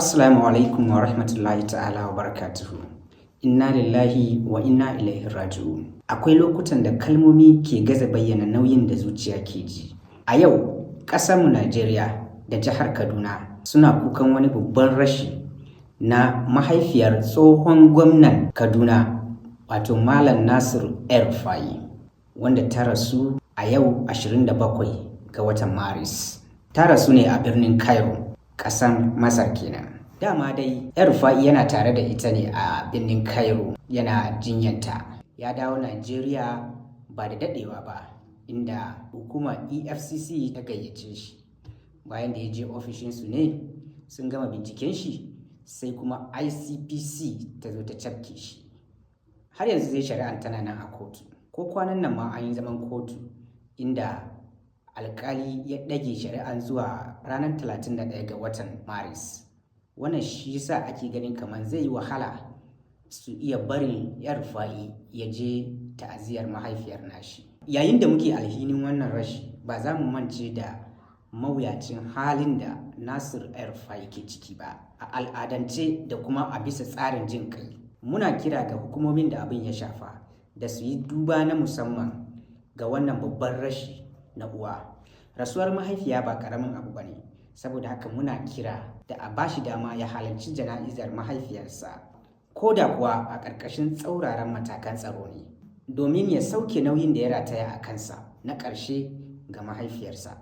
Assalamu alaikum wa rahmatullahi ta'ala wa barakatuhu. Inna lillahi wa inna ilaihi raji'un. Akwai lokutan da kalmomi ke gaza bayyana nauyin da zuciya ke ji. A yau, ƙasarmu Najeriya da jihar Kaduna suna kukan wani babban rashi na mahaifiyar tsohon gwamnan Kaduna, wato Malam Nasir El-Rufai, wanda ta rasu a yau 27 ga watan Maris. Ta rasu ne a birnin Cairo, ƙasar Masar kenan. Dama dai El-Rufai yana tare da ita ne a birnin Cairo yana jinyanta. Ya dawo Najeriya ba da daɗewa ba, inda hukumar EFCC ta gayyace shi. Bayan da ya je ofishinsu ne sun gama binciken shi, sai kuma ICPC ta zo ta cafke shi. Har yanzu dai shari'an tana nan a kotu. Ko kwanan nan ma an yi zaman kotu, inda alkali ya ɗage shari'an zuwa ranar 31 ga watan Maris. Wannan shi yasa ake ganin kamar zai yi wahala su iya barin El-Rufai ya je ta'aziyar mahaifiyar nashi. Yayin da muke alhinin wannan rashi, ba za mu mance da mawuyacin halin da Nasir El-Rufai ke ciki ba. A al'adance da kuma a bisa tsarin jin kai, muna kira ga hukumomin da abin ya shafa da su yi duba na musamman ga wannan babban rashi na uwa. Rasuwar mahaifiya ba ƙaramin abu ba ne, saboda haka muna kira da a ba shi dama ya halarci jana'izar mahaifiyarsa, ko da kuwa a ƙarƙashin tsauraran matakan tsaro ne, domin ya sauke nauyin da ya rataya a kansa na ƙarshe ga mahaifiyarsa.